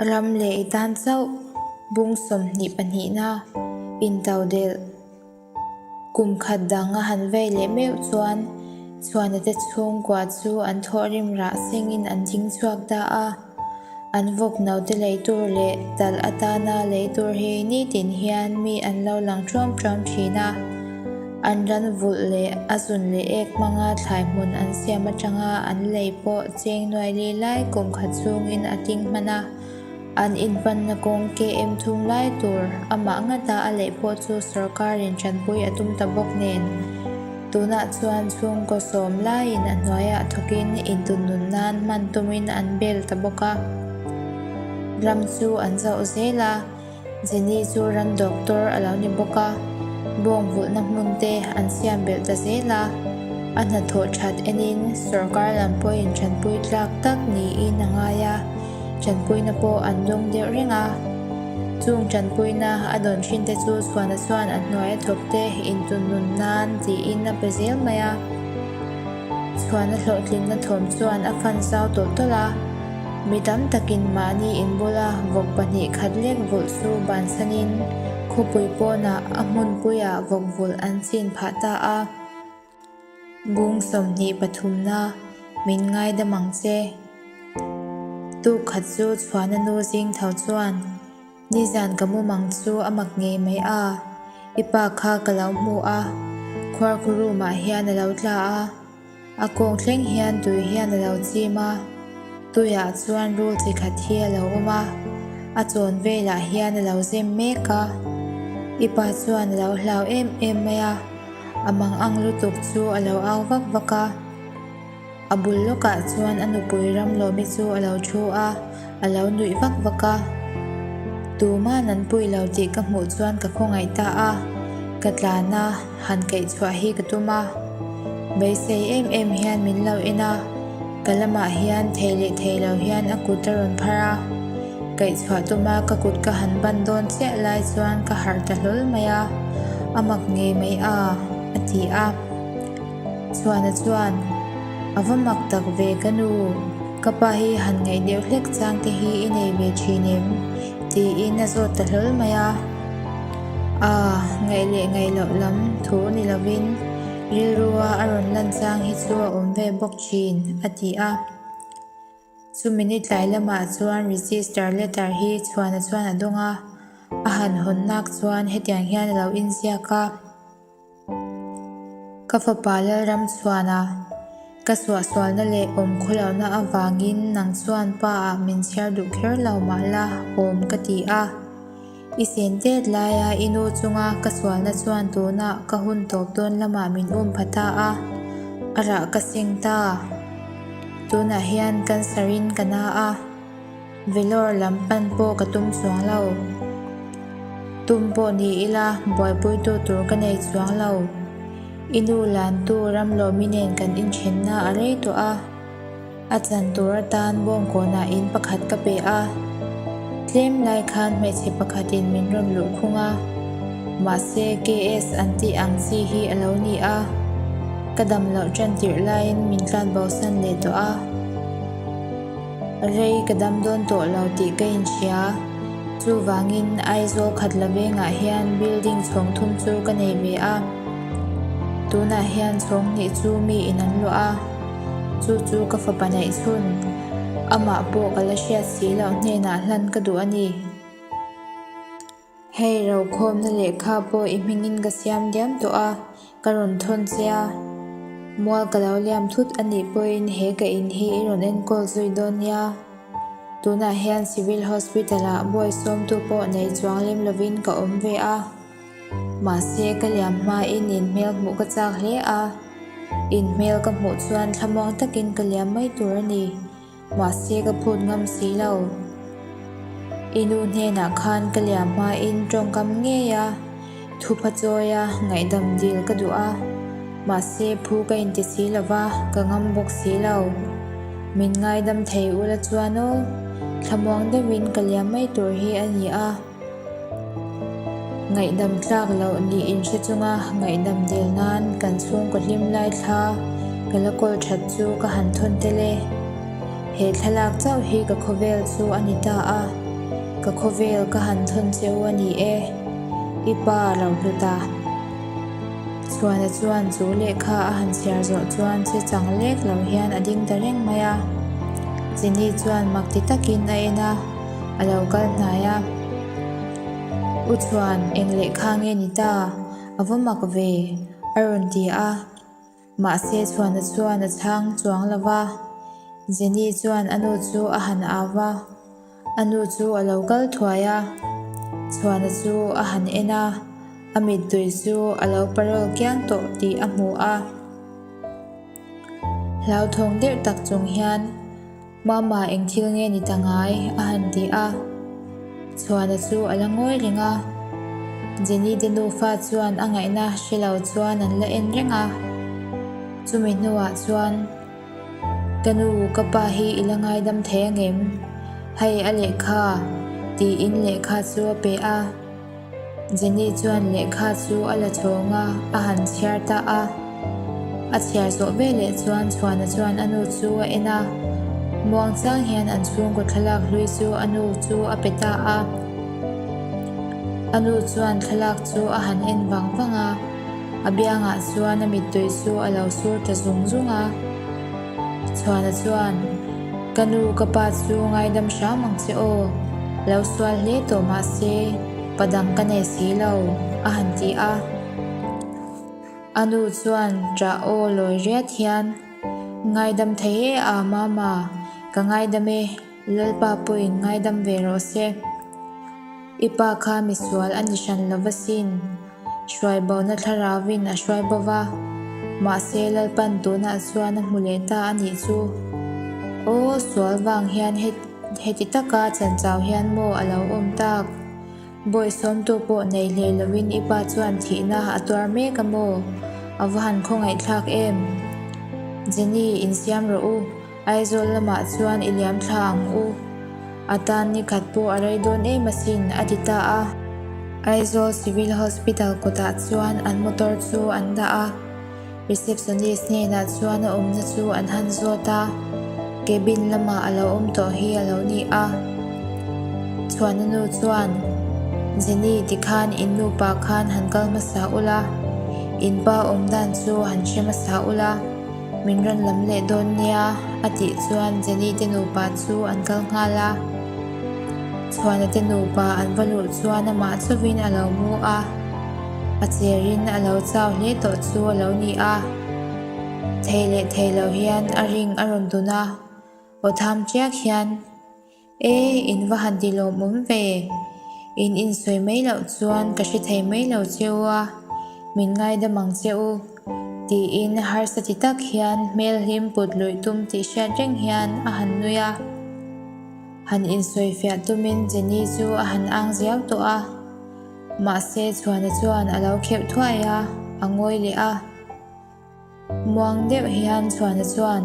Ram leh i tan chauh bung 22 pahnihna intodelh kum khat dang a han vei leh meuh chuan Chhuana te chhungkua chu an thawhrim rah sengin an ding chhuak ta a. An vawk naute lei tur leh talh atana lei tur hi nitin hian mi an lo lang ṭuam ṭuam ṭhin a. An ran vulh leh a zun leh ek hmanga thlai hmun an siam aṭanga an lei pawh cheng nuai li lai kum khat chhungin a ting hman a. An inpanna kawng KM thum lai tur amah ngata a leih pawh chu sorkarin ṭanpui a tum ta bawk nen. Tunah chuan chhungkaw sawm laiin a hnuaiah thawkin intunnun nan hman tumin an bel ta bawk a. Ram chu an zauh zel a, Jenny chu ran doctor a lo ni bawk a, bawng vulhna hmun te an siam belh ta zel a. A hnathawh that enin sorkar lam pawhin ṭanpui tlak tak niin a ngai a. Ṭanpuina pawh an dawng deuh reng a, chung ṭanpuina a dawn ṭhin te chu Chhuana chuan a hnuai a thawk te intunnun nan tiin a pe zel mai a. Chhuana hlawhtlinna thawm chuan a fan zau tawlh tawlh a, mi tam takin mahni inbula vawk pahnih khat lek vulh chu bansanin khawpui pawnah a hmunpuiah vawk vulh an chin phah ta a. Bung 20 pathumna, min ngaidam ang che. Tuk khat chu Chhuana nu zing tho chuan, Nizan ka mumang chu a mak ngei mai a, i pa kha ka lo hmu a, khuarkhu room ah hian a lo tla a, a kawng thleng hian tui hian a lo chim a, tuiah chuan rul chi khat hi a lo awm a, a chawn velah hian a lo zem mek a, i pa chuan a lo hlau em em mai a. A mang ang lutuk chu a lo au vak vak a, a bul lawkah chuan a nupui Ramlawmi chu a lo thu a, a lo nuih vak vak a. Tuma'n an puih lo tih ka hmuh chuan ka khawngaih ta a, ka tlan a, han kaih chhuah hi ka tum a. Beisei em em hian min lo en a, ka lamah hian thei leh thei lo hian a kut a rawn phar a. Kaihchhuah tuma ka kut ka han ban dawn chiah lai chuan ka harh ta hlawl mai a, a mak ngei mai a, a ti a. Chhuana chuan, A va mak tak ve ka nu, ka pa hi han ngaih deuh hlek chang te hi i nei ve thin em? tiin a zawt ta hlawl mai a. A, ngaih leh ngaih loh lam thu ni lovin rilrua a rawn lan chang hi chu a awm ve bawk thin, a ti a. Chumi ni tlai lamah chuan register letter hi Chhuana chuan a dawng a, a han hawn nak chuan hetiang hian a lo inziak a, Ka fapa Lalram Chhuana, ka suahsualna leh awmkhawlohna avangin nang chuan pa ah min chhiar duh kher lo mah la awm ka ti a. I sen tet laia i nu chunga ka sualna chuan tunah ka hun tawp dawn lamah min um pha ta a, a rah ka seng ta. Tunah hian cancer in ka na a, Vellore lam pan pawh ka tum chuang lo. Tum pawh ni ila buaipuitu tur ka nei chuang lo. I nu Lantu Ramlawmi nen kan inthenna a rei tawh a. A chan tur atan bawngkawnah in pakhat ka pe a, tlem lai khan hmeichhe pakhatin min rawn luh khung a, mahse KS an tih ang chi hi a lo ni a, ka dam loh tan tirh laiin min tlan bosan leh tawh a, rei ka dam dawn tawh lo tih ka inhria, chuvangin Aizawl khat la vengah hian building chhawng thum chu ka nei ve a, tunah hian chhawng hnih chu mi in an luah a. Chu chu ka fapa neih chhun, amah pawh ka la hriat si loh hnenah hlan ka duh a ni. Hei rokhawmna lehkha pawh i hmingin ka siam diam tawh a, ka rawn thawn che a. Mual ka lo liam thut a nih pawhin he ka in hi i rawn enkawl zui dawn nia. Tunah hian Civil Hospital-ah bawisawmtu pawh nei chuang lem lovin ka awm ve a. Mahse ka liam hmain in hmel hmuh ka chak hle a, in hmel ka hmuh chuan thlamuang takin ka liam mai tur a ni. Mahse ka phut ngam si lo. I nu hnenah khan ka liam hmain tawngkam ngei a, thupha chawi a, ngaihdam dil ka duh a. Mahse phu ka inti si lo va, ka ngam bawk si lo. Min ngaidam thei ula chuan aw, thlamuang deuhin ka liam mai tur hi a ni a. Ngaihdam tlak loh nih inhre chunga ngaihdam dil nan kan chhungkaw hlim lai thla ka la kawl that chu ka han thawn tel e. He thlalak chauh hi ka khawvel chu a ni ta a. Ka khawvel ka han thawn che u a ni e, i pa a lo hlut a. Chhuana chuan chu lehkha a han chhiar zawh chuan che chang lek lo hian a ding ta reng mai a. Jenny chuan mak ti takin a en a, a lo kal hnai a. U Chhuan, eng lehkha nge ni ta? A va mak ve, a rawn ti a. Mahse Chhuana chuan a chhang chuang lo va, Jenny chuan a nu chu a han au va, a nu chu a lo kal thuai a, Chhuana chu a han en a, a mittui chu a lo parawl kiang tawh tih a hmu a. Hlauthawng deuh tak chung hian. Mama eng thil nge ni ta ngai? a han ti a. Chhuana chu a la ngawi reng a. Jenny te nufa chuan a ngaihna hre lo chuan an la en reng a. Chumi hnuah chuan, Ka nu, ka pa hi i la ngaidam thei angem? Hei a lehkha, tiin lehkha chu a pe a. Jenny chuan lehkha chu a la chhawng a, a han chhiar ta a. A chhiar zawh veleh chuan Chhuana chuan a nu chu a en a, muang chang hian an chhungkaw thlalak hlui chu a nu chu a pe ta a. A nu chuan thlalak chu a han en vang vang a, a biangah chuan a mittui chu a lo sur ta zung zung a. Chhuana chuan, Ka nu, ka pa chu ngaidam hram ang che aw, lo sual hle tawh mah se, pa dang ka nei si lo, a han ti a. A nu chuan ṭah aw lawi riat hian, Ngaidam thei e a, Mama, ka ngaidam e, Lalpa pawhin ngaidam ve rawh se. I pa kha misual a ni hran lo va sin. Hruai bona thlarauvin a hruai bo va, mahse Lalpan tunah chuan a hmu leh ta a nih chu. Aw, sual vang hian heti taka chanchau hian maw a lo awm tak? Bawihsawmtu pawh nei hlei lovin i pa chuan thihna a tuar mek a maw? A va han khawngaihthlak em! Jenny, insiam rawh u. Aizawl lamah chuan i liam thla ang u. A tan ni khat pawh a rei dawn em asin, a ti ta a. Aizawl Civil Hospital kawtah chuan an motor chu an dah a, receptionist hnenah chuan a awmna chu an han zawt a, cabin lamah a lo awm tawh hi a lo ni a. Chhuana nu chuan, Jenny tikhan in nupa khan han kal hmasa ula, in pa awm dan chu han hre hmasa ula, Min rawn lam leh dawn nia a tih chuan Jenny te nupa chu an kal nghal a. Chhuana te nupa an va luh chuan amah chauhin a lo mu a, a cherin a lo chau hle tawh chu a lo ni a. Thei leh thei lo hian a ring a rawn dun a, aw tham chiak hian, E, in va han ti lawmawm ve. In insawi mai loh chuan ka hre thei mai lo che u a, min ngaidam ang che u, tiin harsa ti tak hian hmel hlim put luih tum tih hriat reng hian a han nui a. Han insawifiah tumin Jenny chu a han ang ziau tawh a, mahse Chhuana chuan a lo kheuh thuai a, a ngawi leh a. Muang deuh hian Chhuana chuan,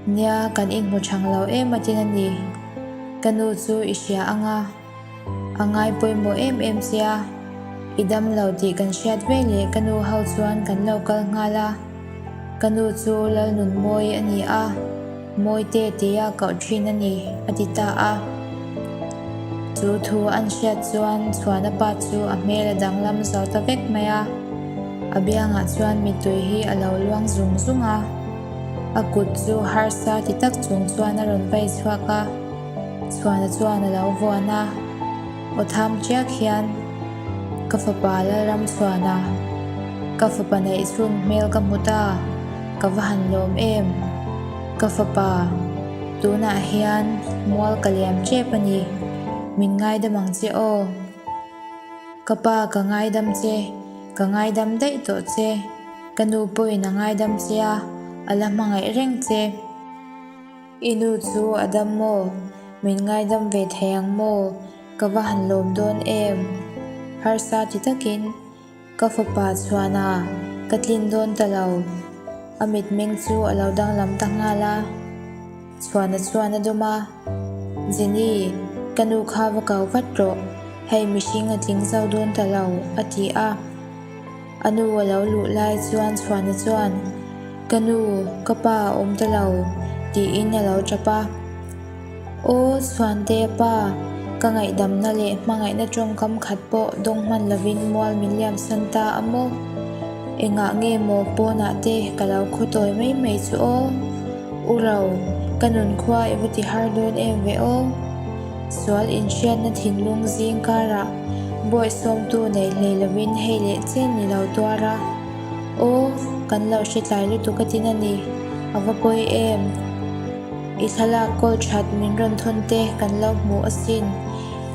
Nia, kan inhmu thang lo em atin a ni. Ka nu chu i hria ang a, a ngai pawimawh em em che a, i dam lo tih kan hriat veleh ka nu ho chuan kan lo kal nghal a. Ka nu chu Lalnunmawi a ni a, Mawite tia koh thin a ni, a ti ta a. Chu thu an hriat chuan Chhuana pa chu a hmel a danglam zo ta vek mai a. A biangah chuan mittui hi a lo luang zung zung a, a kut chu harsa ti tak chung chuan a rawn vai chhuak a, Chhuana chuan a lo vuan a, aw tham chiak hian, Ka fapa Lalramchhuana, ka fapa neih chhun hmel ka hmu ta, ka va han lawm em? Ka fapa, tunah hian mual ka liam tep a ni, min ngaidam ang che aw. Ka pa ka ngaidam che, ka ngaidam daih tawh che, ka nu pawhin a ngaidam che a, a la hmangaih reng che. I nu chu a dam maw? Min ngaidam ve thei ang maw? Ka va han lawm dawn em? Harsa ti takin ka fapa chuan a, ka tlin dawn ta lo. A mitmeng chu a lo danglam ta nghal a. Chhuana chuan a dawm a, Jenny, ka nu kha va kau vat rawh, hei mihring a tling zo dawn ta lo, a ti a. A nu a lo luh lai chuan Chhuana chuan, Ka nu, ka pa a awm ta lo, tiin a lo tap a. Aw, Chhuante pa, Ka ngaihdamna leh hmangaihna tawngkam khat pawh dawng hman lovin mual min liamsan ta a maw? Engah nge maw pawnah te ka lo khaw tawi mai mai chu aw? U Ro, ka nun khua i va ti har dawn em ve aw? Sual inhriatna thinlung zing karah bawihsawmtu nei hlei lovin hei leh chen ni lo tuar a. Aw, kan lo hre tlai lutuk a tin a ni, a va pawi em? I thlalak kawl that min rawn thawn te kan lo hmu asin,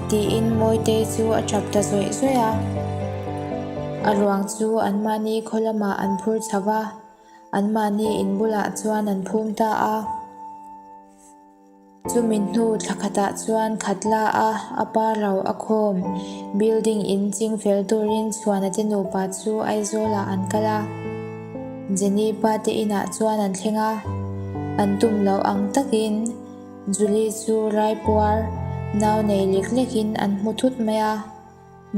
tiin Mawitei chu a tap ta zawih zawih a. A ruang chu anmahni khaw lamah an phur chho va, anmahni in bulah chuan an phum ta a. Chumi hnu thla khatah chuan khat la a, a pa ro a khawm. Building in ching fel turin Chhuana te nupa chu Aizawlah an kal a. Jenny pa te inah chuan an thleng a, an tum loh ang takin Julie chu raipuar nau nei lek lekin an hmu thut mai a.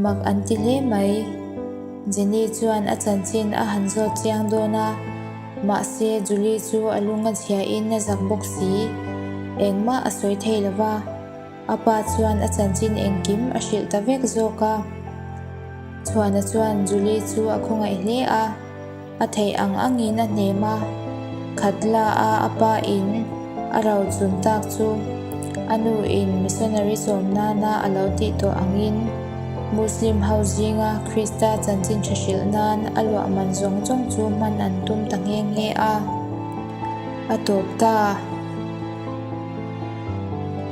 Mak an ti hle mai. Jenny chuan a chanchin a han zawt chiang dawn a, mahse Julie chu a lung a chhiahin a zak bawk si. Engmah a sawi thei lo va, a pa chuan a chanchin engkim a hrilh ta vek zawk a. Chhuana chuan Julie chu a khawngaih hle a. A theih ang angin a hnem a, khat la a a pa in a ro chun tak chu a nu in missionary sawm nana a lo tih tawh angin Muslim ho zinga Krista chanchin tha hrilh nan a luah man zawng zawng chu hman an tum ta nghe nghe a. A tawp ta.